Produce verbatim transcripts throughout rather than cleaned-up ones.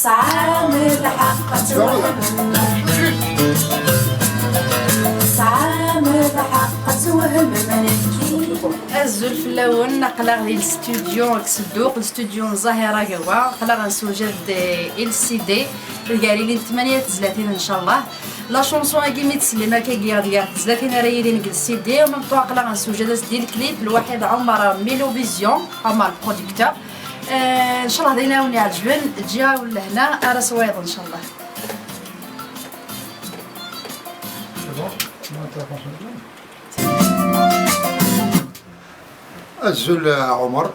Tesɛam lḥeqq ad twehmem. Tesɛam lḥeqq ad twehmem nekki. Azul fell-awen, aql-aɣ di lstudyu deg Sedduq, lstudyu n Zahira Gawa, aql-aɣ nessewjad-d i lCD, gar ilin tmanya tezlatin, ncallah. La chanson-agi mi tsellim akkagi gar tezlatin ara yilin deg lCD, u même temps aql-aɣ nessewjad-as-d i lklip, lwaḥid Ɛumar Milovision, Ɛumar producteur. Eh, ncallah d ayen ara wen-iɛeǧben, ǧǧiɣ-awen lehna, ar ass wayeḍ ncallah. Azul a Ɛumar,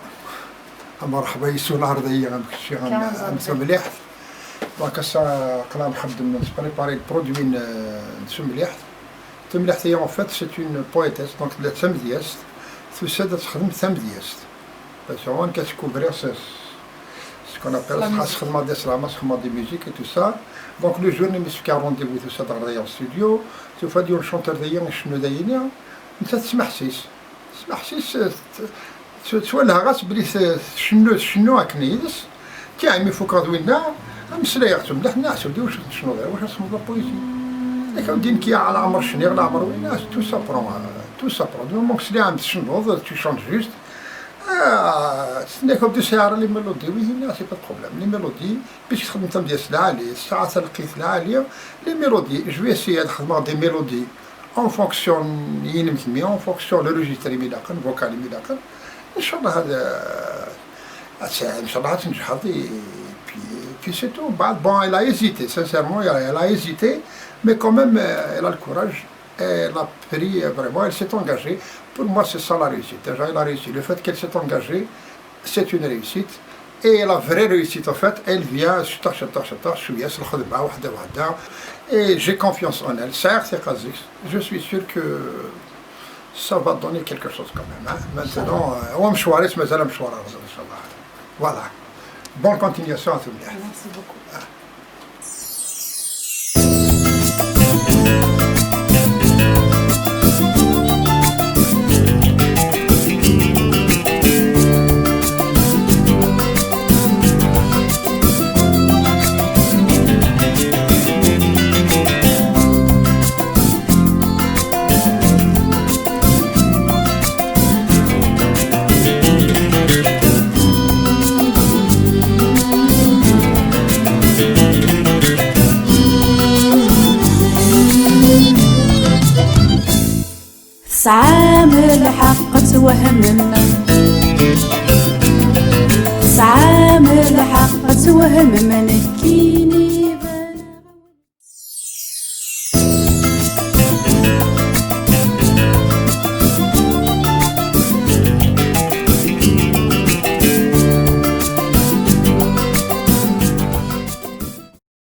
merḥba yes-wen ɣer dayi, amek kečči, am, am Tumliḥt. Donc ass-a aql-aɣ nxeddem, nprépari lproduit n, n Tumliḥt. Tumliḥt-agi en fait c'est une poétesse, donc tella d tamedyazt, tusa-d ad texdem tamedyazt. Parce que wan ka tcouvrir ce, ce qu'on appelle, xas xedmeɣ des dramas, xedmeɣ des musiques et tout ça. Donc le jour-nni mi s-fkiɣ rendez-vous, tusa-d ɣer dayi en studio, tufa-d yiwen chanteur dayi icennu dayini, nettat tesmeḥsis. Tesmeḥsis, eh, t-, t-, ttwalheɣ-as belli t-, tcennu, tcennu akken yid-s. Tiɛi mi fukeɣ d winna, ameslayeɣ-tt mliḥ, nniɣ-as: "Udi, wacu tcennuḍ, wacu txedmeḍ la poésie?" Ak-, "Udi, nekk ya leɛmer cniɣ, leɛmer winna." "Tout s'apprend, euh, tout s'apprend. Du moment que sliɣ-am tcennuḍ, tu chantes juste." Ah, tenna-k: "Udi, sɛiɣ ara les mélodies." "Oui, nniɣ-as, y a pas de problème. Les mélodies, puisque txedmem tamedyazt lɛali, tesɛa talqit lɛali, les mélodies, je vais essayer ad xedmeɣ des mélodies en fonction n yinelmaden, en fonction le registre imi ilaqen, vocal imi ilaqen. Ncallah ad, ad, ncallah ad tnejḥeḍ." Et puis, puis c'est tout. Bah, bon, elle a hésité, sincèrement, elle a, elle a hésité, mais quand même, euh, elle a le courage. Elle a pris, euh, vraiment, elle s'est engagée. Pour moi, c'est ça la réussite. Déjà, elle a réussi. Le fait qu'elle s'est engagée, c'est une réussite. Et la vraie réussite, en fait, elle vient, شطح، شطح، شطح، شوية، الخدمة، وحدة، وحدة. Et j'ai confiance en elle. سعيغ ثقة زيك. Je suis sûr que ça va donner quelque chose quand même, hein. Maintenant, euh, هو مشوار، مازال مشوار، إن شاء الله. Voilà. Bonne continuation à tous. Merci beaucoup. Tesɛam lḥeqq ad twehmem.